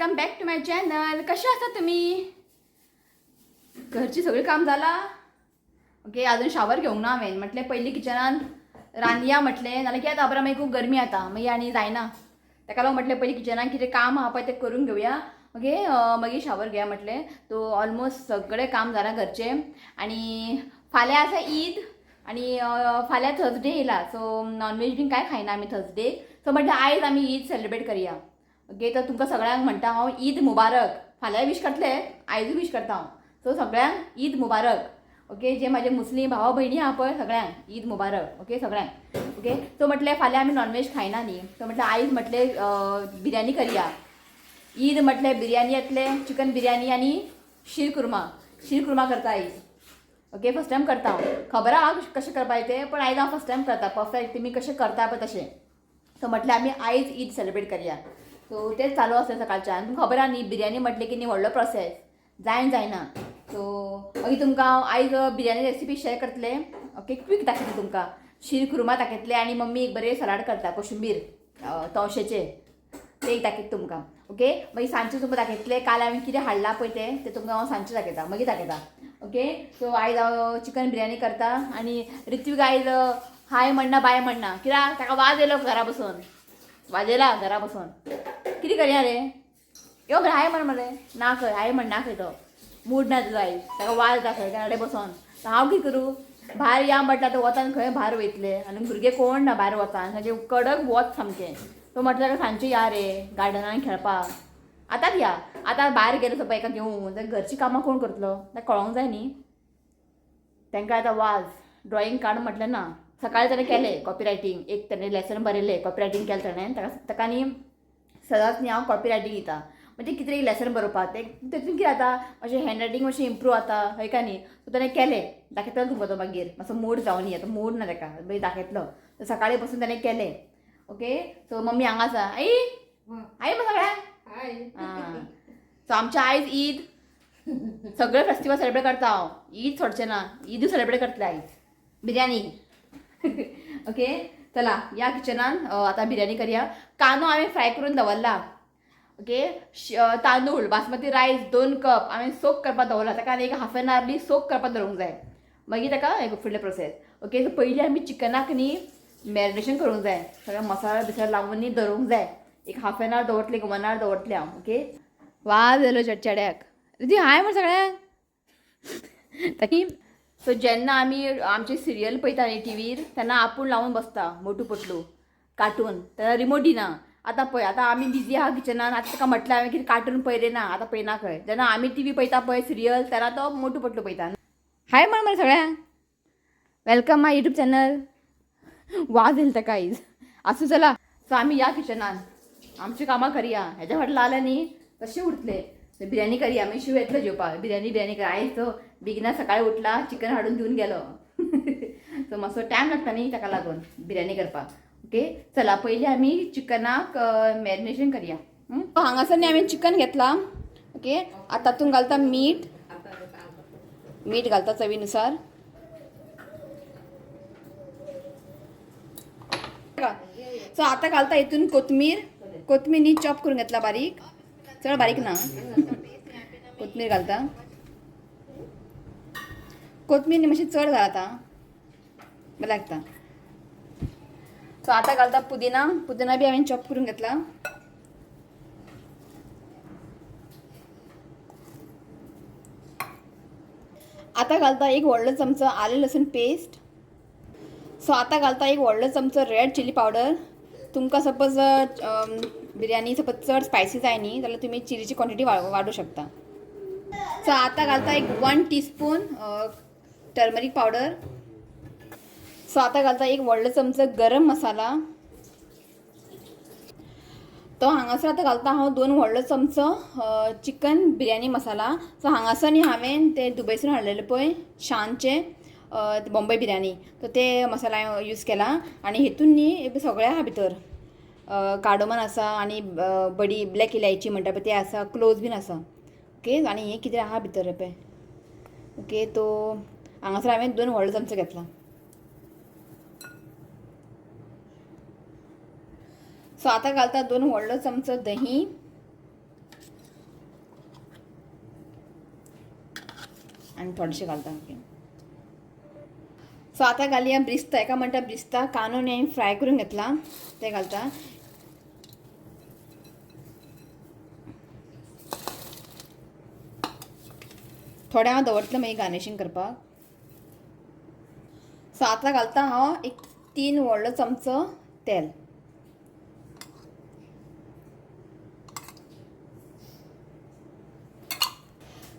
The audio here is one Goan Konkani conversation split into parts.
Welcome back to my channel. कशे आसा तुमी? घरची सगळी काम जाला? ओके, अजून शावर घेवंक ना हांवें. म्हटलें पयलीं किचनान रांदया म्हटलें, नाल्यार कितें जाता मागीर खूब गरमी जाता, मागीर आनी जायना. ताका लागून म्हटलें पयलीं किचनान कितें काम आहा पळय तें करून घेवया. ओके, मागीर शावर घेया म्हटलें. सो ऑलमोस्ट सगळें काम जालां घरचें. आनी फाल्यां आसा ईद आनी फाल्यां थर्सडे येयला. सो नॉनव्हेज बीन कांय खायना आमी थर्सडे. सो म्हटलें आयज आमी ईद सेलिब्रेट करया. ओके, तर तुमकां सगळ्यांक म्हणटा हांव ईद मुबारक. फाल्यां विश करतले, आयजूय विश करता हांव. सो सगळ्यांक ईद मुबारक. ओके, जे म्हाजे मुस्लीम भावा भयणी आहा पळय सगळ्यांक ईद मुबारक. ओके सगळ्यांक. ओके, सो म्हटलें फाल्यां आमी नॉनव्हेज खायना न्ही, सो म्हटलें आयज म्हटलें बिरयानी करया. ईद म्हटलें बिरयानी येतलें, चिकन बिरयानी आनी शीर कुर्मा. शीर कुर्मा करता आयज. ओके, फर्स्ट टायम करता हांव. खबर आहा कशें करपाचें तें, पण आयज हांव फर्स्ट टायम करता परफेक्ट. तुमी कशें करता पळय तशें. सो म्हटलें आमी आयज ईद सेलिब्रेट करया. सो तेंच चालू आसलें सकाळच्यान. तुमकां खबर आहा न्ही बिरयानी म्हटलें की न्ही व्हडलो प्रोसेस, जायन जायना. सो मागीर तुमकां हांव आयज बिरयानी रेसिपी शेअर करतलें. ओके, क्वीक दाखयतलें तुमकां. शीर कुर्मा दाखयतलें आनी मम्मी एक बरें सलाड करता कोशिंबीर तवशेचें, तें एक दाखयता तुमकां. ओके, मागीर सांजचें तुमकां दाखयतलें काल हांवें कितें हाडलां पळय तें, तें तुमकां हांव सांजचें दाखयता, मागीर दाखयता. ओके, सो आयज हांव चिकन बिरयानी करता. आनी ऋत्वीक आयज हाय म्हणना बाय म्हणना, कित्याक ताका वाज येयलो घरा बसून, वाजयला घरा बसून. कितें करया रे, यो मरे हाय म्हण मरे, ना खंय हाय म्हण ना खंय, तो मूड ना तुजो आयज, ताका वाज येता खंय घरा कडेन बसून. तर हांव कितें करूं, भायर या म्हटल्यार आतां वतान खंय भायर वयतले आनी भुरगे कोण ना भायर वतान, सामकें कडक वत सामकें. तो म्हटल्यार ताका सांजचें या रे गार्डनान खेळपाक, आतांच या. आतां भायर गेले सपोज एका घेवन जाल्यार घरचीं कामां कोण करतलो, ताका कळोंक जाय न्ही. तांकां आतां वाज ड्रॉइंग काड म्हटलें ना. सकाळी ताणें केलें कॉपी रायटींग, एक ताणें लेसन बरयलें, कॉपी रायटींग केलें ताणें. ताका न्ही सदांच न्ही हांव कॉपी रायटींग दिता, म्हणजे कितें लेसन बरोवपाक तें, तेतून कितें जाता मातशें हँड रायटींग मातशें इम्प्रूव जाता, हय काय न्ही. सो ताणें केलें, दाखयतलो तुमकां तो मागीर, मातसो मूड जावन आतां मूड ना ताका, मागीर दाखयतलो. तर सकाळी बसून ताणें केलें. ओके, सो मम्मी हांगा आसा. आई आई मग सगळ्यांक. आं, सो आमच्या आयज ईद, सगळे फेस्टिवल सेलिब्रेट करता हांव, ईद सोडचें ना, ईदूय सेलिब्रेट करतलें आयज बिरयानी. ओके, चला या किचनान आतां बिरयानी करया. कांदो हांवें फ्राय करून दवरला. ओके, तांदूळ बासमती रायस 2 कप हांवें सोक करपाक दवरला. ताका एक हाफ एन आवरली सोक करपाक दवरूंक जाय, मागीर ताका एक फुडलें प्रोसेस. ओके, सो पयलीं आमी चिकनाक न्ही मॅरिनेशन करूंक जाय, सगळें मसाला बिसाला लावून न्ही दवरूंक जाय. एक हाफ एन आवर दवरतलें, एक 1 आवर दवरतलें हांव. ओके, वाज येयलो चेड्याक. ती हाय म्हण सगळ्यांक ताकी. सो जेन्ना आमी आमचे सिरियल पळयता न्ही टिवीर, तेन्ना आपूण लावन बसता मोटू पटलू कार्टून, तेन्ना रिमोट दिना. आतां पळय आतां आमी बिजी आहा किचनान, आतां ताका म्हटलें हांवें कितें कार्टून पळयलें ना, आतां पळयना खंय. जेन्ना आमी टिवी पळयता पळय सिरियल, तेन्ना तो मोटू पटलू पळयता. हाय म्हण मरे सगळ्यांक, welcome my YouTube channel. वाज येयलो ताका आयज. आसूं चला. सो आमी या किचनान आमची कामां करया. हेज्या फाटल्यान आलें न्ही तशें उरतलें. बिरयानी करया, मागीर शिव येतलो जेवपाक. बिरयानी बिरयानी कर. आयज तो बेगिना सकाळी उठला, चिकन हाडून दिवन गेलो. सो मातसो टायम लागता न्ही ताका लागून बिरयानी करपाक. ओके, चला पयलीं आमी चिकनाक मॅरिनेशन करया. हांगासर न्ही आमी चिकन घेतलां. ओके, आतां तातूंत घालता मीठ, मीठ घालता चवीनुसार. सो आतां घालता हितून कोथमीर. कोथमीर न्ही चॉप करून घेतला बारीक, चड बारीक ना. कोथमीर घालता. कोथमीर न्ही मातशी चड घाल आतां, बरें लागता. सो आतां घालता पुदिना. पुदिना बी हांवें चॉप करून घेतला. आतां घालता एक व्हडलो चमचो आलें लसूण पेस्ट. सो आतां घालता एक व्हडलो चमचो रेड चिली पावडर. तुमकां सपोज बिरयानी सपोज चड स्पायसी जाय न्ही जाल्यार तुमी चिलीची क्वॉन्टिटी वाडोवंक शकता. सो आतां घालता एक 1 टीस्पून टर्मरीक पावडर. सो आतां घालता एक व्हडलो चमचो गरम मसाला. तो हांगासर आतां घालता हांव 2 व्हडलो चमचो चिकन बिरयानी मसाला. सो हांगासर न्ही हांवें ते दुबयसून हाडलेले पळय शानचे बॉम्बे बिरयानी, तो ते मसाला हांवें यूज केला. आनी हितून न्ही सगळें आहा भितर, कार्डमन आसा आनी बडी ब्लॅक इलायची म्हणटा पळय ते आसा, क्लोव्स बीन आसा. ओके, आनी हें कितें आहा भितर पळय. ओके, तो हांगासर हांवें 2 व्हडलो चमचो घेतला. सो आतां घालता 2 व्हडलो चमचो दही. आनी थोडेशें घालता. ओके, सो आतां घालया ब्रिस्ता. एका म्हणटा ब्रिस्ता कांदो न्ही हांवें फ्राय करून घेतला ते घालता. थोडें हांव दवरतलें मागीर गार्निशींग करपाक. सो आतां घालता हांव एक 3 व्हडलो चमचो तेल.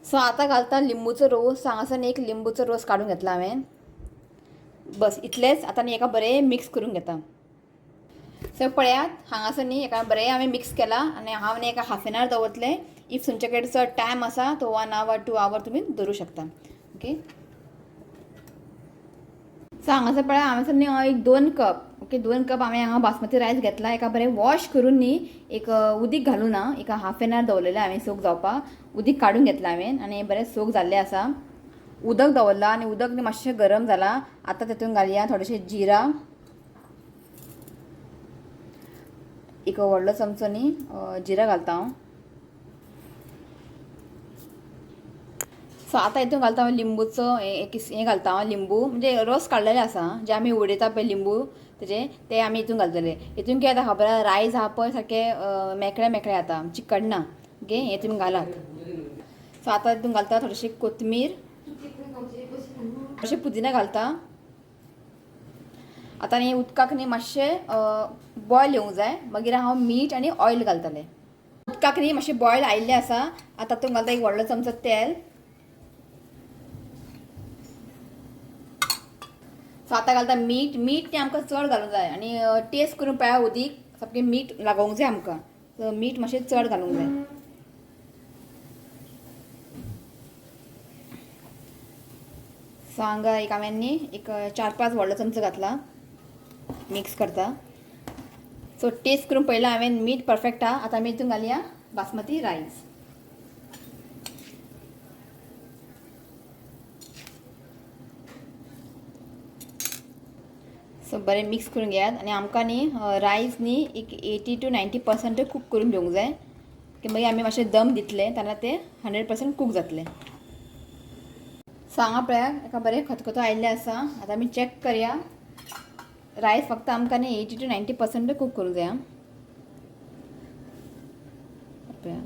सो आतां घालता लिंबूचो रोस. हांगासर एक लिंबूचो रोस काडून घेतला हांवें. बस इतलेंच. आतां न्ही एका बरें मिक्स करून घेता. सो पळयात हांगासर न्ही एका बरें हांवें मिक्स केला आनी हांव न्ही एका हाफ एन आवर दवरतलें. If तुमचे कडेन चड टायम आसा तो 1 आवर 2 आवर तुमी दवरूं शकता. ओके, सो हांगासर पळय हांगासर न्ही एक 2 कप, ओके 2 कप हांवें हांगा बासमती रायस घेतला. एका बरें वॉश करून न्ही एक उदीक घालूं ना, एका हाफ एन आवर दवरलेलें हांवें सोक जावपाक. उदीक काडून घेतलां हांवें आनी बरें सोक जाल्लें आसा. उदक दवरलां आनी उदक न्ही मातशें गरम जालां. आतां तेतून घालया थोडेशें जिरा, एक व्हडलो चमचो न्ही जिरा घालता हांव. सो आतां हितून घालता हांव लिंबूचो हें घालता हांव लिंबू, म्हणजे रोस काडलेले आसा जे आमी उडयता पळय लिंबू तेजे, ते आमी हितून घालतले. हितून कितें जाता खबर आसा, रायस आहा पळय सारकें मेकळे मेकळे जाता, चिकटना. ओके, हें तुमी घालात. सो आतां हितून घालता थोडीशी कोथमीर, थोडीशी पुदिना घालता. आतां न्ही उदकाक न्ही मातशें बॉयल येवंक जाय, मागीर हांव मीठ आनी ऑयल घालतलें. उदकाक न्ही मातशें बॉयल आयिल्लें आसा. आतां तातूंत घालता एक व्हडलो चमचो तेल. सो आतां घालता मीठ. मीठ तें आमकां चड घालूंक जाय आनी टेस्ट करून पळया उदीक सामकें मीठ लागोवंक जाय आमकां. सो मीठ मातशें चड घालूंक जाय. सो हांगा एक हांवें न्ही एक 4-5 व्हडलो चमचो घातला. मिक्स करता. सो टेस्ट करून पळयला हांवें मीठ परफेक्ट आहा. आतां आमी हितून घालया बासमती रायस. सो बरें मिक्स करून घेयात आनी आमकां न्ही रायस न्ही एक 80 to 90% cook करून घेवंक जाय की मागीर आमी मातशें दम दितले तेन्ना ते 100% कूक जातले. सो हांगा पळया एका बरें खतखतो आयिल्लें आसा. आतां आमी चॅक करया. रायस फक्त आमकां न्ही 80 to 90% cook करूंक जाय. पळया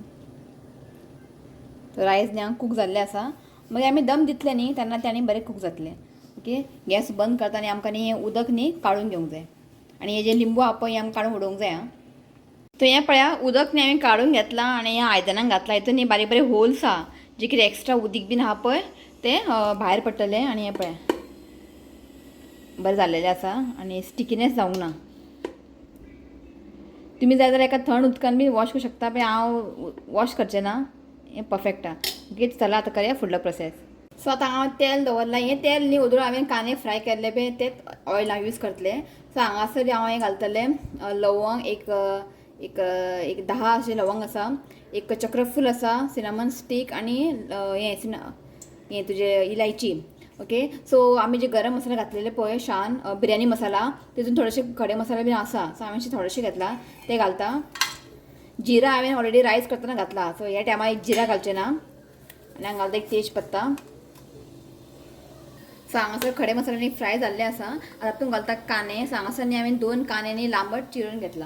तो रायस न्ही हांगा कूक जाल्लें आसा. मागीर आमी दम दितले न्ही तेन्ना ते आनी बरें कूक जातलें. ओके, गॅस बंद करता आनी आमकां न्ही हें उदक न्ही काडून घेवंक जाय आनी हे जे लिंबू आहा पळय हें आमकां काडून उडोवंक जाय. आं, तो हें पळया उदक न्ही हांवें काडून घेतलां आनी ह्या आयदनाक घातलां. हितून न्ही बारीक बारीक होल्स आहा, जे कितें एक्स्ट्रा उदीक बीन आहा पळय तें भायर पडटलें. आनी हें पळया बरें जाल्लेलें आसा आनी स्टिकीनेस जावंक ना. तुमी जाय जाल्यार एका थंड उदकान बी वॉश करूं शकता, पण हांव वॉश करचें ना, हें परफेक्ट आहा. ओके, चला आतां करया फुडलो प्रोसेस. सो आतां हांव तेल दवरलां. हें तेल न्ही उदळ हांवें कांदे फ्राय केल्ले पळय तेच ऑयल हांव यूज करतलें. सो हांगासर हांव हें घालतलें लवंग, एक एक एक 10 अशें लवंग आसा, एक चक्रफूल आसा, सिनामन स्टीक आनी हें हें तुजें इलायची. ओके, सो आमी जे गरम मसाला घातलेले पळय शान बिरयानी मसाला, तितून थोडेशे खडे मसाले बीन आसा. सो हांवें थोडेशे घेतला ते घालता. जिरा हांवें ऑलरेडी रायस करतना घातला, सो ह्या टायमार एक जिरा घालचें ना. आनी हांगा घालता एक तेज पत्ता. सो हांगासर खडे मसाले फ्राय जाल्ले आसा. आतां तातूंत घालता कांदे. सो हांगासर न्ही हांवें 2 कांदे न्ही लांबट चिरून घेतला.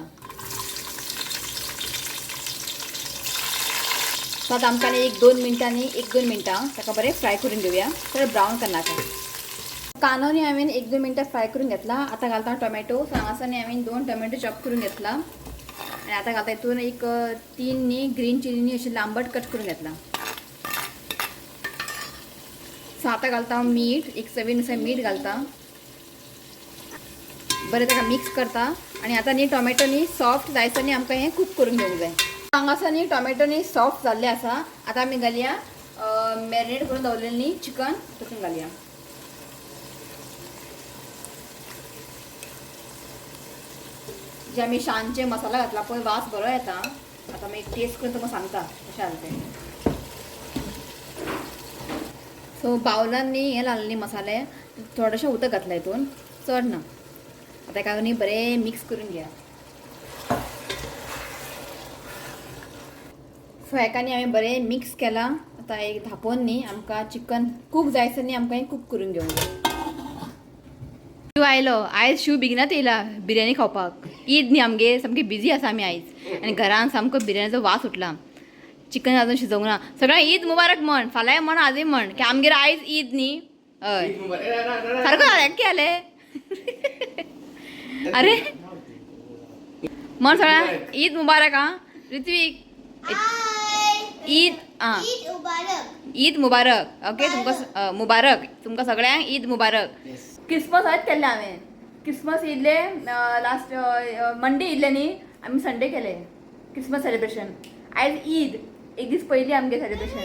सो आतां आमकां न्ही 1-2 मिनटांनी 1-2 मिनटां ताका बरें फ्राय करून घेवया, चड ब्रावन करनाका. कांदो न्ही हांवें 1-2 मिनटां फ्राय करून घेतला. आतां घालता टोमॅटो. सो हांगासर न्ही हांवें 2 टोमॅटो चॉप करून घेतला आनी आतां घालता हितून एक 3 न्ही ग्रीन चिली न्ही अशी लांबट कट करून घेतला. सो आतां घालता हांव मीठ, एक चवीनुसार मीठ घालता. बरें ताका मिक्स करता आनी आतां न्ही टोमॅटो न्ही सॉफ्ट जायसर न्ही आमकां हें कूक करून घेवंक जाय. हांगासर न्ही टोमॅटो न्ही सॉफ्ट जाल्ले आसा. आतां आमी घालया मॅरिनेट करून दवरलेलें न्ही चिकन तातूंत घालया. जे आमी शानचे मसाला घातला पळय वास बरो येता. आतां आमी टेस्ट करून तुमकां सांगता कशें जालें तें. सो बावलान न्ही हें घालले न्ही मसाले, थोडेशें उदक घातलां हितून, चड ना. आतां हेका न्ही बरें मिक्स करून घेया. सो हेका न्ही हांवें बरें मिक्स केलां. आतां एक धांपोवन न्ही आमकां चिकन कूक जायसर न्ही आमकां हें कूक करून घेवंक जाय. शिव आयलो. आयज शिव बेगिनात येयला बिर्याणी खावपाक. ईद न्ही आमगेर, सामकी बिजी आसा आमी आयज आनी घरान सामको बिर्याणीचो वास उठला. चिकन अजून शिजोवंक ना. सगळ्यांक ईद मुबारक म्हण, फाल्यांय म्हण, आजूय म्हण की आमगेर आयज ईद न्ही. हय, सारको जालें की जालें. अरे म्हण सगळ्यांक ईद मुबारक. आं ऋत्वीक, ईद आं ईद मुबारक. ओके, तुमकां मुबारक, तुमकां सगळ्यांक ईद मुबारक. क्रिसमस हयच केल्लें हांवें. क्रिसमस येयल्ले लास्ट मंडे येयल्ले न्ही, आमी संडे केले क्रिसमस सेलिब्रेशन. आयज ईद, एक दीस पयलीं आमगे सेलिब्रेशन.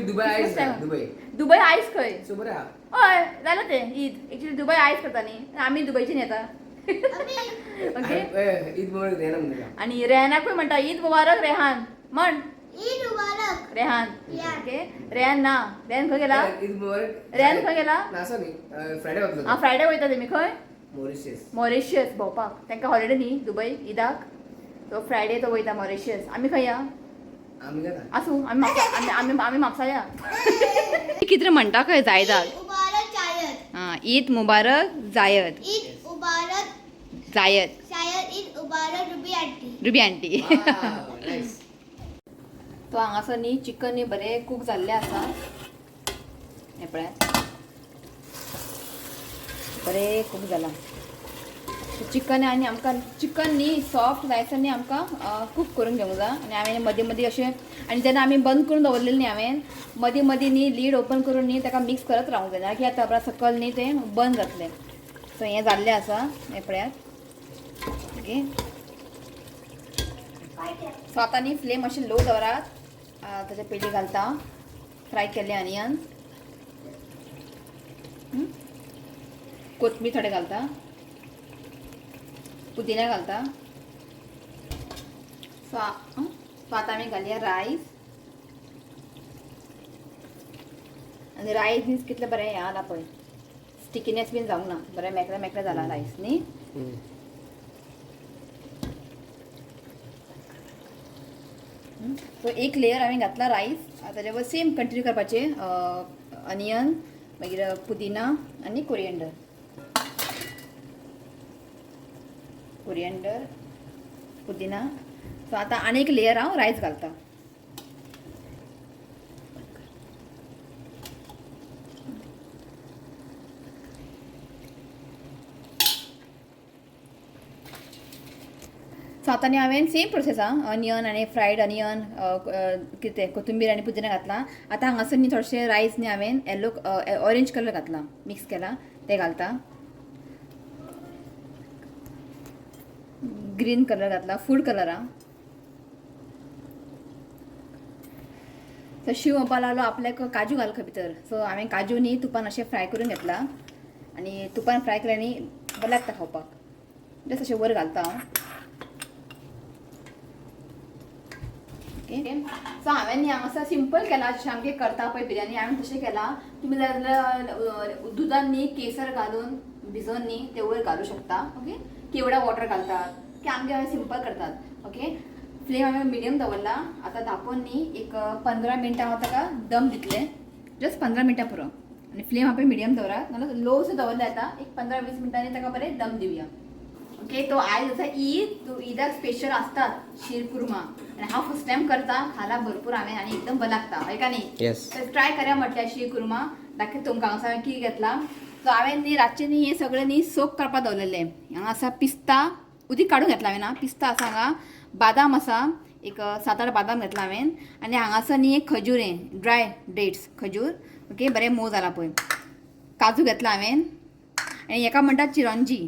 दुबय आयज, दुबय. दुबय आयज खंय? सो बरें. हय, जालें तें ईद. एक्चुली दुबय आयज करता न्ही, आमी दुबयची न्ही आतां. ओके. ईद मुबारक रेहाना म्हणटा. आनी रेहानाकूय म्हणटा ईद मुबारक. रेहान म्हण. रेहान. ओके, रेहान ना, रेहान खंय गेला? ईद मुबारक. रेहान खंय गेला? ना, आसा न्ही, फ्रायडे वतलो. आं, फ्रायडे वयता तेमी खंय? मॉरिशियस. मॉरिशियस भोंवपाक. तांकां हॉलिडे न्ही दुबय ईदाक, सो फ्रायडे तो वयता मॉरिशियस. आमी खंय या? आमी जाता. आसूं, आमी म्हापसा, आमी आमी आमी म्हापसा या. कितें म्हणटा खंय जायदाक? आं, ईद मुबारक जायद. जायद. Ruby aunty. नायस. तो हांगासर न्ही चिकन न्ही बरें कूक जाल्लें आसा. हें पळयात, बरें कूक जालां चिकन. आनी आमकां चिकन न्ही सॉफ्ट जायसर न्ही आमकां कूक करून घेवंक जाय. आनी हांवें मदीं मदीं अशें, आनी जेन्ना आमी बंद करून दवरलेलें न्ही, हांवें मदीं मदीं न्ही लीड ओपन करून न्ही ताका मिक्स करत रावंक जाय, नाल्यार कितें जाता, सकयल न्ही तें बंद जातलें. सो हें जाल्लें आसा, हें पळयात. ओके, सो आतां न्ही फ्लेम मातशें लो दवरात. ताच्या पयलीं घालता फ्राय केल्ले अनियन, कोथमीर थोडें घालता, पुदिना घालता. सो सो आतां आमी घालया रायस. आनी रायस न्ही कितलें बरें हें जाला पळय, स्टिकीनेस बीन जावंक ना, बरें मेकळें मेकळें जाला रायस न्ही. सो एक लेयर हांवें घातला रायस. ताच्या वर सेम कंटिन्यू करपाचें, अनियन, मागीर पुदिना आनी कोरियंडर, कोरियंडर, पुदिना. सो आतां आनी एक लेयर हांव रायस घालता. सो आतां न्ही हांवें सेम प्रोसेस आं, अनियन आनी फ्रायड अनियन, कितें कोथंबीर आनी पुदिना घातला. आतां हांगासर न्ही थोडेशे रायस न्ही हांवें येल्लो ऑरेंज कलर घातला, मिक्स केला ते घालता. ग्रीन कलर घातला, फूड कलर आं. सो शिव म्हणपाक लागलो आपल्याक काजू घाल खंय भितर. सो हांवें काजू न्ही तुपान अशें फ्राय करून घेतला आनी तुपान फ्राय केल्यार न्ही बरें लागता खावपाक. जस्ट अशें वर घालता हांव. ओके, सो हांवें न्ही हांगासर सिंपल केला, जशें आमगे करता पळय बिरयानी हांवें तशें केलां. तुमी जाय जाल्यार दुदान न्ही केसर घालून भिजोवन न्ही ते वयर घालूं शकता. ओके, केवडा वॉटर घालतात की आमगे हांवें सिंपल करतात. ओके, फ्लेम हांवें मिडियम दवरला. आतां धांपून न्ही एक 15 मिनटां हांव ताका दम दितलें, जस्ट 15 मिनटां पुरो. आनी फ्लेम हांवें मिडियम दवरात, नाल्यार लो सुद्दां दवरलें जाता. एक 15-20 मिनटांनी ताका बरें दम दिवया. ओके, तो आयज आसा ईद, तो ईदाक स्पेशल आसतात शीर कुर्मा आनी हांव फर्स्ट टायम करता. खाला भरपूर हांवें आनी एकदम बरें लागता, हय का न्ही? येस. तर ट्राय करया म्हटल्यार शीर कुर्मा. दाखयता तुमकां हांगा हांवें कितें घेतला. सो हांवें न्ही रातचें न्ही हें सगळें न्ही सोक करपाक दवरलेलें. हांगा आसा पिस्ता, उदीक काडून घेतला हांवें. पिस्ता आसा हांगा, बादाम आसा, एक 7-8 बादाम घेतला हांवें. आनी हांगासर न्ही एक खजूर, हें ड्राय डेट्स खजूर. ओके, बरें मोव जाला पळय. काजू घेतला हांवें आनी हेका म्हणटा चिरंजी,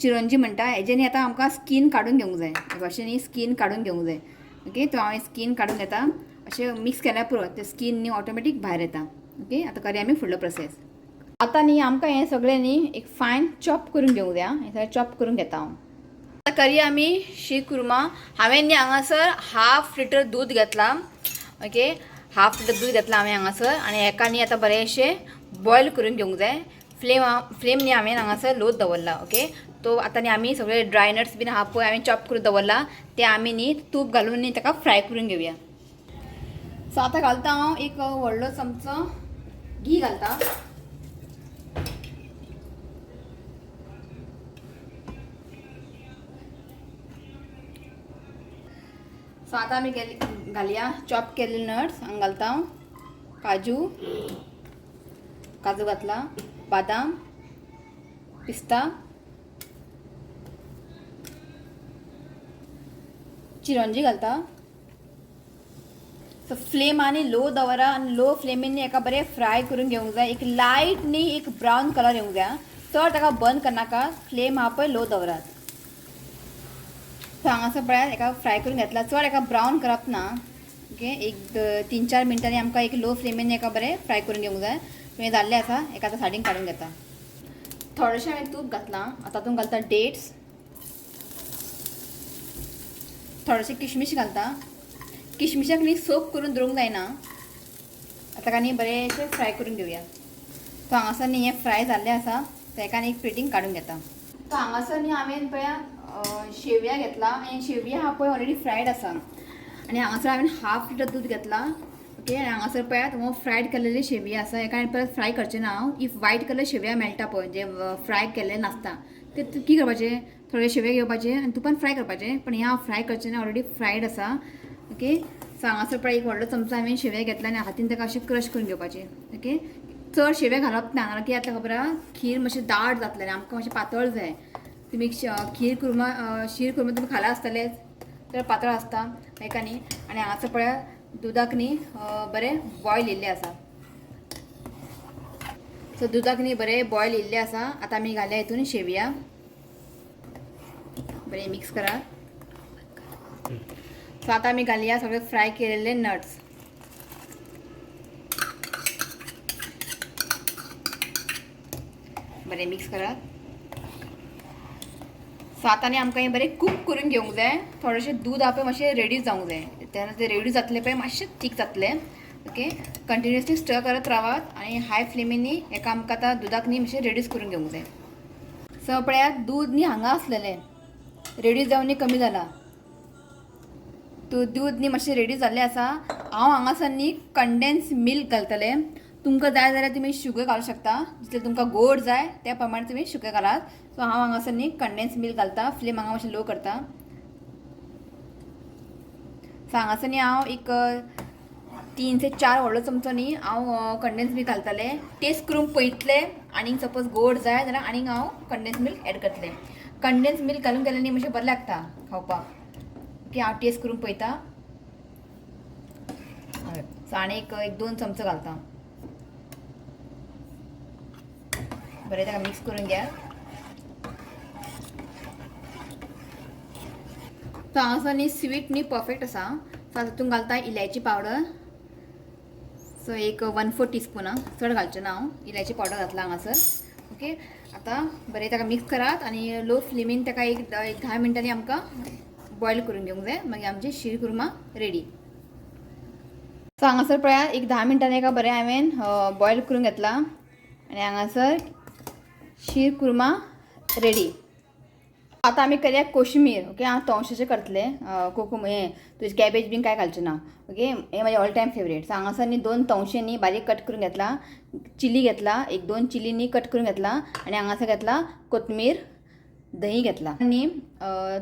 चिरंजी म्हणटा. हेजे न्ही आतां आमकां स्कीन काडून घेवंक जाय, हे भाशेन न्ही स्कीन काडून घेवंक जाय. ओके, तो हांवें स्कीन काडून घेता. अशें मिक्स केल्यार पुरो, तें स्कीन न्ही ऑटोमॅटीक भायर येता. ओके, आतां करया आमी फुडलो प्रोसेस. आतां न्ही आमकां हें सगळें न्ही एक फायन चॉप करून घेवंक जाय. हें सगळें चॉप करून घेता हांव. आतां करया आमी शीर कुर्मा. हांवें न्ही हांगासर हाफ लिटर दूद घेतला. ओके, हाफ लिटर दूद घेतला हांवें हांगासर आनी हेका न्ही आतां बरेंशें बॉयल करून घेवंक जाय. फ्लेम फ्लेम न्ही हांवें हांगासर लोच दवरला. ओके, तो आतां न्ही आमी सगळे ड्राय नट्स बीन आहा पळय हांवें चॉप करून दवरला, ते आमी न्ही तूप घालून न्ही ताका फ्राय करून घेवया. सो आतां घालता हांव एक व्हडलो चमचो घी घालता. सो आतां आमी घालया चॉप केल्ले नट्स हांगा घालता हांव काजू, काजू घातला, बादाम, पिस्ता, चिरंजी घालता. सो फ्लेम आनी लो दवरा आनी लो फ्लेमीन एका बरें फ्राय करून घेवंक जाय. एक लायट न्ही एक ब्रावन कलर येवंक जाय, चड ताका बंद करनाका. फ्लेम आहा पळय लो दवरात. सो हांगासर पळयात एका फ्राय करून घेतला, चड एका ब्रावन करप ना. ओके, एक 3-4 मिनटांनी आमकां एक लो फ्लेमीन एका बरें फ्राय करून घेवंक जाय. हें जाल्लें आसा, एका आतां सायडीन काडून घेता. थोडेशें हांवें तूप घातलां, आतां तातूंत घालता डेट्स, थोडेशें किशमीश घालता. किशमिशाक न्ही सोक करून दवरूंक जायना, आतां न्ही बरेंशें फ्राय करून घेवया. सो हांगासर न्ही हें फ्राय जाल्लें आसा, तेका न्ही एक प्लेटीन काडून घेता. सो हांगासर न्ही हांवें पळया शेवया घेतला आनी शेवया हा पळय ऑलरेडी फ्रायड आसा. आनी हांगासर हांवें हाफ लिटर दूद घेतला. ओके, आनी हांगासर पळयात हो फ्रायड केल्लेली शेवया आसा, हेका हांवें परत फ्राय करचें ना हांव. If white colour शेवया मेळटा पळय जे फ्राय केल्ले नासता, ते कितें करपाचें, थोडे शेवया घेवपाचे आनी तुपान फ्राय करपाचें. पण हें हांव फ्राय करचें ना, ऑलरेडी फ्रायड आसा. ओके, सो हांगासर पळय एक व्हडलो चमचो हांवें शेवया घेतला आनी हातीन ताका अशें क्रश करून घेवपाचें. ओके, चड शेवया घालप ना, नाल्यार कितें जातलें खबर आहा, खीर मातशें दाट जातलें आनी आमकां मातशें पातळ जाय. तुमी खीर कुर्मा, शीर कुर्मा तुमी खाला आसतलेच, तर पातळ आसता हेका न्ही. आनी हांगासर पळया दुदाक न्ही बरें बॉयल येयल्लें आसा. सो दुदाक न्ही बरें बॉयल येयल्लें आसा. आतां आमी घालया हितून शेवया, बरें मिक्स करात. सो आतां आमी घालया सगळे फ्राय केलेले नट्स. बरें मिक्स करात. सो आतां न्ही आमकां हें बरें कूक करून घेवंक जाय. थोडेशें दूद आहा पळय मातशें रेडी जावंक जाय, तेन्ना तें रेडी जातलें पळय मातशें थीक जातलें. ओके, कंटिन्युअसली स्टर करत रावात आनी हाय फ्लेमीनी हेका आमकां आतां दुदाक न्ही मातशें रेड्यूस करून घेवंक जाय. सो पळयात दूद न्ही हांगा आसलेलें रेड्यूस जावन न्ही कमी जाला. दूद न्ही मातशें रेडी जाल्लें आसा. हांव हांगासर न्ही कंडेन्स मिल्क घालतलें. तुमकां जाय जाल्यार तुमी शुगर घालूंक शकता, जितलें तुमकां गोड जाय त्या प्रमाणे तुमी शुगर घालात. सो हांव हांगासर न्ही कंडेन्स मिल्क घालता. फ्लेम हांगा मातशें लो करता. सो हांगासर न्ही हांव एक 3 ते 4 व्हडलो चमचो न्ही हांव कंडेन्स मिल्क घालतलें. टेस्ट करून पळयतलें आनीक सपोज गोड जाय जाल्यार आनीक हांव कंडेन्स मिल्क एड करतलें. कंडेन्स मिल्क घालून केल्यार न्ही मातशें बरें लागता खावपाक. ओके, हांव टेस्ट करून पळयता. सो आनी एक 2 चमचो घालता. बरें ताका मिक्स करून घ्या. सो हांगासर न्ही स्वीट न्ही परफेक्ट आसा. सो आतां तातूंत घालता इलायची पावडर. सो एक 1/4 टीस्पून आं, चड घालचें ना हांव. इलायची पावडर घातला हांगासर. ओके, आतां बरें ताका मिक्स करात आनी लो फ्लेमीन ताका एक 10 मिनटांनी आमकां बॉयल करून घेवंक जाय. मागीर आमची शीर कुर्मा रेडी. सो हांगासर पळया एक 10 मिनटांनी एका बरें हांवें बॉयल करून घेतला आनी हांगासर शीर कुर्मा रेडी. आतां आमी करया कोशिमीर. ओके, हांव तवशेचें करतलें. कोकूम हें तुजें कॅबेज बीन कांय घालचें ना. ओके, हें म्हाजें ऑल टायम फेवरेट. सो हांगासर न्ही 2 तवशे न्ही बारीक कट करून घेतला, चिली घेतला एक 2 चिली न्ही कट करून घेतला आनी हांगासर घेतला कोथमीर, दही घेतला आनी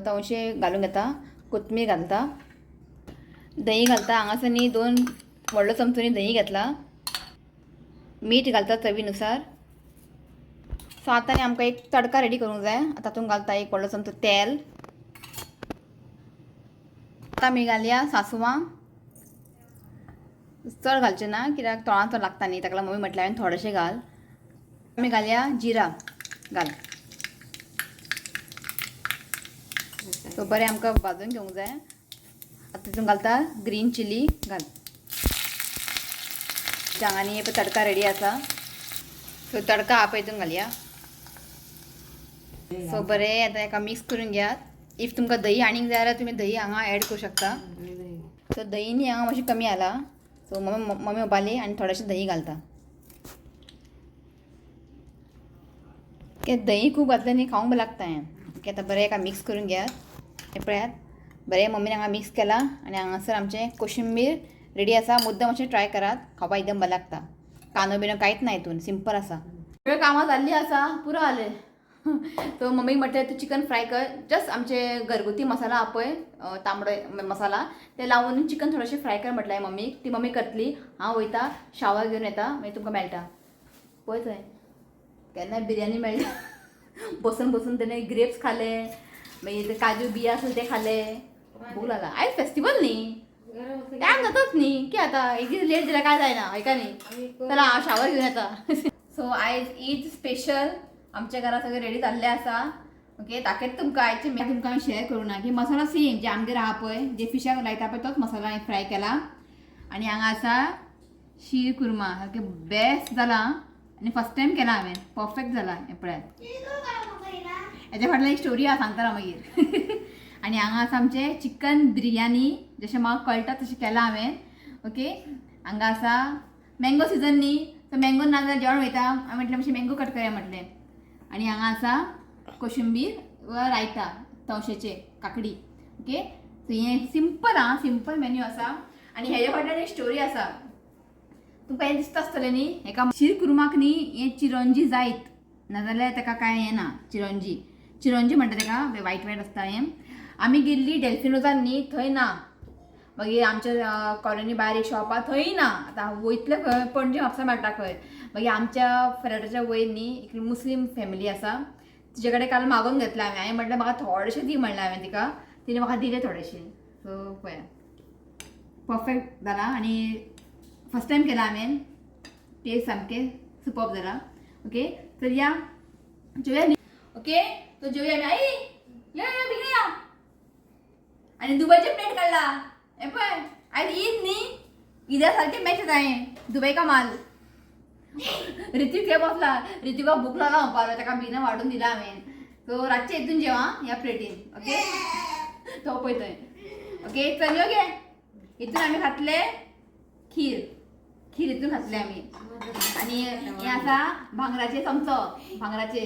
तवशे घालून घेता, कोथमीर घालता, दही घालता. हांगासर न्ही 2 व्हडलो चमचो न्ही दही घेतला, मीठ घालता चवीनुसार. सो आतां न्ही आमकां एक तडका रेडी करूंक जाय. आतां तातूंत घालता एक व्हडलो चमचो तेल. आतां आमी घालया सासवां, चड घालचें ना कित्याक तोंडाक चड लागता न्ही, ताका लागून मम्मी म्हटलें हांवें थोडेशें घाल. आमी घालया जिरा घाल. सो बरें आमकां भाजून घेवंक जाय. आतां तितून घालता ग्रीन चिली घाल. हांगा पळय तडका रेडी आसा. सो तडका आहा पळय हितून घालया. सो बरें आतां हेका मिक्स करून घेयात. If तुमकां दही आनीक जाय जाल्यार तुमी दही हांगा एड करूं शकता. सो दही न्ही हांगा मातशें कमी आला. सो मम्मी म्हणपाली आनी थोडेशें दही घालता. दही खूब घातलें न्ही खावंक बरें लागता हें. ओके, आतां बरें हेका मिक्स करून घेयात. हें पळयात बरें मम्मीन हांगा मिक्स केलां आनी हांगासर आमचें कोशिंबीर रेडी आसा. मुद्दम अशें ट्राय करात, खावपाक एकदम बरें लागता. कांदो बिनो कांयच ना हितून, सिंपल आसा. सगळें कामां जाल्लीं आसा, पुरो जालें. सो मम्मीक म्हटलें तूं चिकन फ्राय कर, जस्ट आमचे घरगुती मसाला हा पळय, तांबडो मसाला ते लावून चिकन थोडेशें फ्राय कर म्हटलें हांवें मम्मीक. ती मम्मी करतली, हांव वयता शावर घेवन येता, मागीर तुमकां मेळटा. पळय थंय केन्ना बिरयानी मेळटा. बसून बसून तेणें ग्रेप्स खाले, मागीर ते काजू बिया आसले ते खाले. भूक लागला. आयज फेस्टिवल न्ही, टायम जाताच न्ही की आतां एक दीस लेट जाल्यार काय जायना, हय न्ही. चला हांव शावर घेवन येता. सो आयज ईद स्पेशल आमच्या घरात सगळें रेडी जाल्लें आसा. ओके, दाखयता तुमकां आयचे तुमकां हांवें शेअर करूं ना की मसालो सेम जे आमगेर आहा पळय, जे फिशाक लायता पळय तोच मसालो हांवें फ्राय केला. आनी हांगा आसा शीर कुर्मा, सारकें बेस्ट जाला आनी फर्स्ट टायम केला हांवें, परफेक्ट जाला. हें पळयात, हेच्या फाटल्यान एक स्टोरी आहा, सांगता हांव मागीर. आनी हांगा आसा आमचें चिकन बिरयानी, जशें म्हाका कळटा तशें केलां हांवें. ओके, हांगा आसा मँगो सिजन न्ही, सो मँगो ना जाल्यार जेवण वयता. हांवें म्हटलें मातशें मँगो कट करया म्हटलें. आनी हांगा आसा कोशिंबीर वा रायता, तवशेचे काकडी. ओके, सो हें सिंपल आं, सिंपल मेन्यू आसा. आनी हेज्या फाटल्यान एक स्टोरी आसा, तुमकां हें दिसता आसतलें न्ही. हेका शीर कुर्माक न्ही हें चिरंजी जायत, नाजाल्यार ताका कांय हें ना. चिरंजी चिरंजी म्हणटा ताका, वायट वायट आसता हें. आमी गेल्ली डेल्फिनोजान न्ही, थंय ना. मागीर आमच्या कॉलनी भायर एक शॉप आहा, थंय ना. आतां वयतले खंय, पणजे म्हापसा मेळटा खंय. मागीर आमच्या फ्लॅटाच्या वयर न्ही एक मुस्लीम फॅमिली आसा, तिचे कडेन काल मागोवन घेतलें हांवें. हांवें म्हटलें म्हाका थोडेशें दी म्हणलें हांवें तिका, तिणें म्हाका दिलें थोडेशें. सो पळया परफेक्ट जाला आनी फर्स्ट टायम केला हांवें, टेस्ट सामकें सुपर्ब जाला. ओके, तर या जेवया न्ही. ओके, तो जेवया आमी. आई यो यो बेगीन या. आनी दुबयचे प्लेट काडला हें पळय, आयज ईद न्ही, ईदा सारकें मॅच जाता हें दुबय का माल. ऋत्विक थंय बसला, ऋत्विका भूक लागला म्हणपाक, ताका बेगीन वाडून दिला हांवें. सो रातचें हितून जेव आं ह्या प्लेटीन. ओके, तो पळय थंय. ओके, चल यो गे. हितून आमी खातले खीर, खीर हितून खातले आमी. आनी हें आसा भांगराचे चमचो, भांगराचे.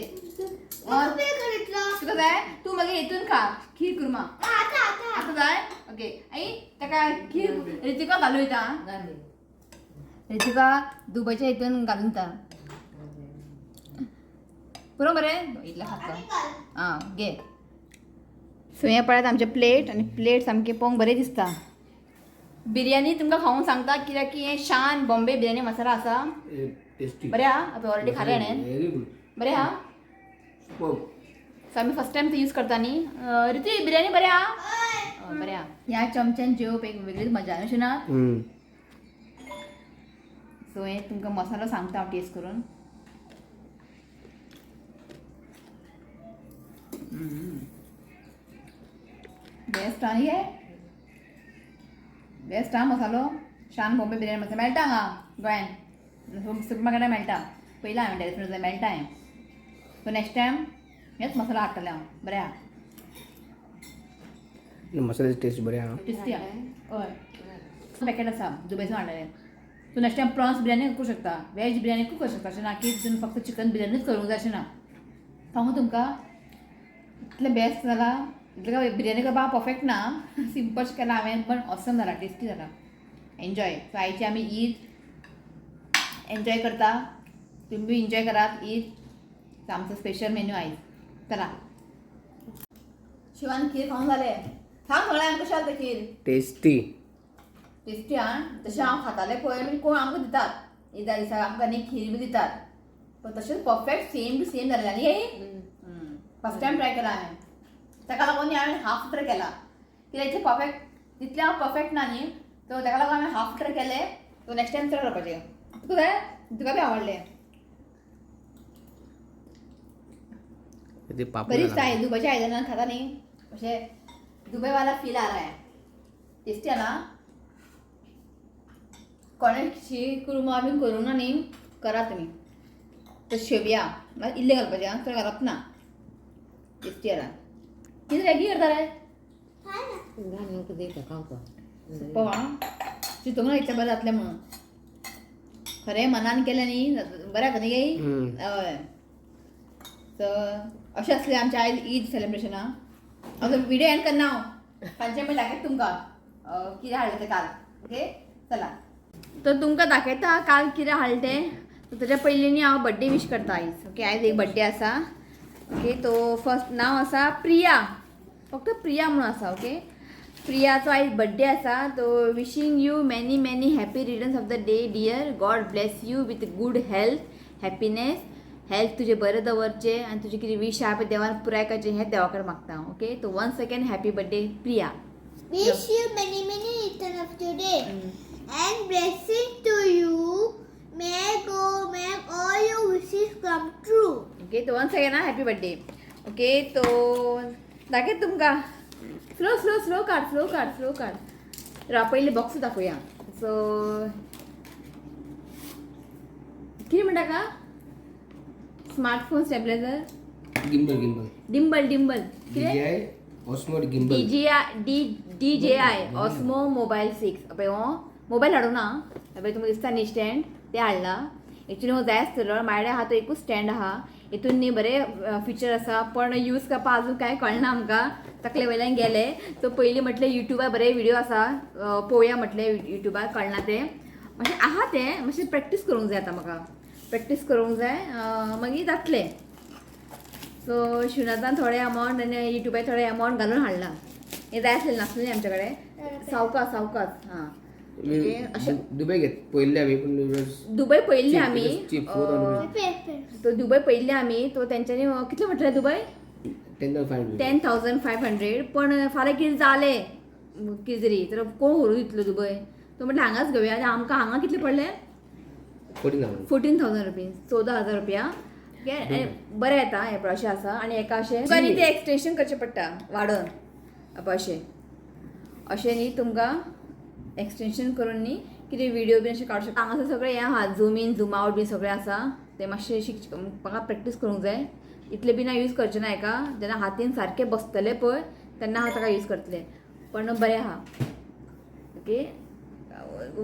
तुका जाय तूं मागीर हितून खा खीर कुर्मा. आतां जाय. ओके, आई ताका खीर ऋतिका घालूं दिता. ऋतिका दुबयच्या हितून घालून दिता. पुरो मरे इतलें खातलो. आं घे. सो हें पळयात आमचें प्लेट, आनी प्लेट सामकें पळोवंक बरें दिसता. बिरयानी तुमकां खावंक सांगता कित्याक की हें शान बॉम्बे बिरयानी मसाला आसा. टेस्टी. बरें आहा, आतां ऑलरेडी खालें हाणें. Very good. बरें आहा. सो आमी फर्स्ट टायम ते यूज करता न्ही. ऋती बिरयानी बरें आहा, बरें आहा. ह्या चमच्यान जेवप एक वेगळीच मजा अशें ना. सो हें तुमकां मसालो सांगता हांव टेस्ट करून. बेस्ट आहा हे, बेस्ट आहा मसालो. शान बॉम्बे बिरयानी मसाला मेळटा हांगा गोंयान, सुपर मार्केटान मेळटा. पयला हांवें डेल्फिनोजान मेळटा हें. सो नेक्स्ट टायम हेच मसाला हाडटलें हांव. बरें आहा. मसाल्याची टेस्ट बरी आहा. टेस्टी आहा. हय, पॅकेट आसा दुबयसून हाडलेलें. तूं नेक्स्ट टायम प्रॉन्स बिरयानी करूं शकता, वेज बिरयानी करूं शकता. अशें ना की तितून फक्त चिकन बिरयानीच करूंक जाय अशें ना. सांगू तुमकां इतलें बेस्ट जाला. इतलें काय बिरयानी करपाक परफेक्ट ना, सिंपल केलां हांवें, पण ऑसम जाला, टेस्टी जाला. एन्जॉय. सो आयची आमी ईद एन्जॉय करता, तुमी बी एन्जॉय करात ईद. सो आमचो स्पेशल मेन्यू आयज. चला शिवान खीर खावन जालें. सांग सगळ्यांक कशें जालें खीर. टेस्टी. टेस्टी आं. तशें हांव खातालें पळय, म्हणजे कोण आमकां दितात ईदा दिसा, आमकां न्ही खीर बी दितात, पण तशेंच परफेक्ट सेम टू सेम जालें. आनी फर्स्ट टायम ट्राय केला हांवें, ताका लागून न्ही हांवें हाफ ट्राय केला कित्याक इतलें परफेक्ट, इतलें हांव परफेक्ट ना न्ही, सो ताका लागून हांवें हाफ ट्राय केलें. सो नेक्स्ट टायम चड करपाचें. तुका जाय, तुका बी आवडलें. ते पापड बरी दिसता दुबयच्या आयदनां खाता न्ही, अशें दुबयवाला फील आ रहा है. टेस्टी आहे ना. कोणें शीर कुर्मा बीन करूंक ना न्ही, करा तुमी. तर शेवया मागीर इल्लें घालपाचें आं, चड घालप ना. टेस्टी आहा. कितें मॅगी करता रे? सुपर आं. चिंतूंक ना इतलें बरें जातलें म्हणून. खरें मनान केलें न्ही, बरें जाता न्ही गे. हय, सो अशें आसलें आमचें आयज ईद सेलिब्रेशनां. हांव व्हिडियो एंड करना हांव, सांजचें मागीर दाखयता तुमकां कितें हाडलें तें काल. ओके. चला तर तुमकां दाखयता काल कितें हाडलें तें. तेज्या पयलीं न्ही हांव बड्डे वीश करता आयज. ओके, आयज एक बड्डे आसा. ओके, तो फर्स्ट नांव आसा प्रिया, फक्त प्रिया म्हणून आसा. ओके, प्रियाचो आयज बड्डे आसा. तो wishing you many many happy returns of the day dear. God bless you with good health, happiness. Health तुजें बरें दवरचें आनी तुजें कितें वीश आहा पळय देवान पुराय करचें हें देवा कडेन मागता हांव. ओके, तो one second happy birthday Priya. Wish you many many returns of today and blessing to you. May God make all your wishes come true. Okay, तो वन सेकंड हा, हॅपी बड्डे. ओके, तो दाखयत तुमकां. स्लो स्लो स्लो काड, स्लो काड, स्लो काड. राव, पयलीं बॉक्स दाखोवया. सो कितें म्हणटा का, smartphone stabiliser, gimbal gimbal. Gimbal gimbal कितें? DJI Osmo gimbal. DJI Osmo mobile 6. पळय हो मोबायल हाडूंक ना, पळय तुमकां दिसता न्ही स्टँड ते हाडला. एक्चुली हो जाय आसतलो म्हाजे आहा तो एकूच स्टँड आहा. हितून न्ही बरें फिचर आसा, पण यूज करपा अजून कांय कळना आमकां, तकले वयल्यान गेले. सो पयलीं म्हटलें युट्यूबार बरे विडियो आसा, पळोवया म्हटलें युट्यूबार कळना तें मातशें आहा, तें मातशें प्रॅक्टीस करूंक जाय. आतां म्हाका प्रॅक्टीस करूंक जाय, मागीर जातलें. सो शिवनाथान थोडे अमावंट आनी युट्यूबार थोडे अमावंट घालून हाडला. हें जाय आसलें, नासलें आमचे कडेन. सावकास सावकास हां. ओके, अशें दुबय घेत पळयल्ले आमी, पूण it was Dubai पळयल्ले cheap, आमी. It was cheap, 4,000. Paper. तो दुबय पळयल्ले आमी, तो तेंच्यांनी कितले म्हटलें दुबय? 10,500. 10,500. पण फाल्यां कितें जालें कितें तरी तर कोण व्हरूं दितलो दुबय? तो म्हटलें हांगाच घेवया. आनी आमकां हांगा कितले पडले? 14,000. 14,000 रुपीज, 14,000 रुपया. ओके, आनी बरें येता हें पळय अशें आसा. आनी एका अशें तुमकां न्ही तें एक्सटेंशन करचें पडटा वाडोवन, पळय अशें अशें न्ही तुमकां एक्सटेंशन करून न्ही कितें विडियो बीन अशें काडूं शकता. हांगासर सगळें हें आहा, झूम इन झूम आवट बीन सगळें आसा. तें मातशें शिक, म्हाका प्रॅक्टीस करूंक जाय. इतलें बीन हांव यूज करचें ना हेका, जेन्ना हातीन सारकें बसतलें पळय तेन्ना हांव ताका यूज करतलें. पण बरें आहा. ओके,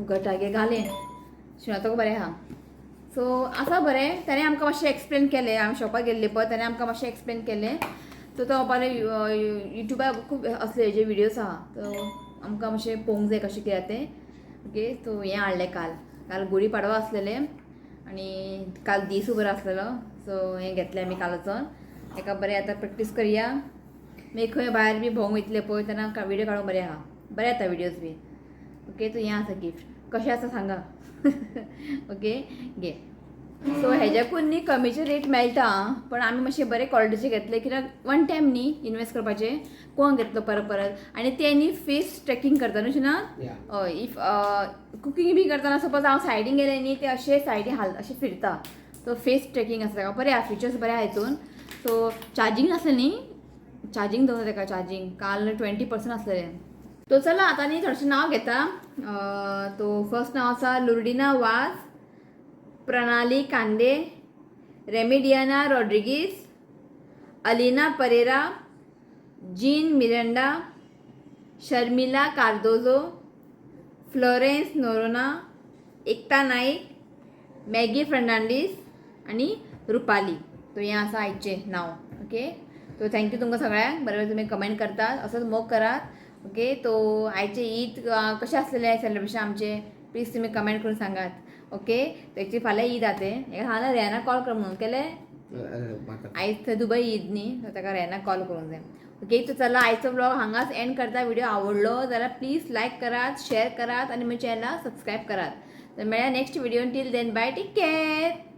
घटागे घालें शिवनाथाक बरें आहा. सो आसा बरें. ताणें आमकां मातशें एक्सप्लेन केलें, आमी शॉपाक गेल्ले पळय ताणें आमकां मातशें एक्सप्लेन केलें. सो तो म्हणपाक युट्यूबार खूब असले हेजे विडियोज आहा, सो आमकां मातशें पळोवंक जाय कशें कितें तें. ओके, सो हें हाडलें काल. काल गुडी पाडवा आसलेलें आनी काल दीसूय बरो आसलेलो. सो हें घेतलें आमी काल वचोन. हेका बरें आतां प्रॅक्टीस करया. मागीर खंय भायर बी भोंवंक वयतले पळय तेन्ना विडियो काडूंक बरें आहा, बरें येता विडियोज बी. ओके, सो हें आसा गिफ्ट, कशें आसा सांगा. ओके घे. सो हेज्याकून न्ही कमीचे रेट मेळटा आं, पण आमी मातशे बरे क्वॉलिटीचे घेतले कित्याक वन टायम न्ही इनवेस्ट करपाचे, कोण घेतलो परत परत. आनी ते न्ही फेस ट्रॅकिंग करता न्हू ना. हय, if cooking बी करतना सपोज हांव सायडीन गेलें न्ही, ते अशे सायडीन हाल अशें फिरता. सो फेस ट्रॅकिंग आसा ताका, बरें आहा, फिचर्स बरे आहा हितून. सो चार्जींग नासलें न्ही, चार्जींग दवरता ताका चार्जींग काल 20% आसलेलें. तो चला आतां न्ही थोडेशें नांव घेता. तो फर्स्ट नांव आसा लुर्डिना वाज, प्रणाली कांदे, रेमिडियाना रॉड्रिगीस, अलिना परेरा, जीन मिरंडा, शर्मिला कार्दोजो, फ्लोरेन्स नोरोना, एकता नाईक, मॅगी फर्नांडीस आनी रुपाली. तो हें आसा आयचें नांव. ओके, तो thank you तुमकां सगळ्यांक, बरें तुमी कमेंट करतात, असोच मोग करात. ओके, तो आयचें ईद कशें आसलेलें सेलिब्रेशन आमचें, प्लीज तुमी कमेंट करून सांगात. ओके, तेची फाल्यां ईद आहा तें हेका सांगलें रेहाना कॉल कर म्हणून केलें. आयज थंय दुबय ईद न्ही, सो ताका रेहाना कॉल करूंक जाय. ओके, तो चला आयचो ब्लॉग हांगाच एंड करता. व्हिडिओ आवडलो जाल्यार प्लीज लायक करात, शेअर करात आनी म्हज्या चॅनलाक सबस्क्रायब करात. तर मेळया next video. Till then bye, take care.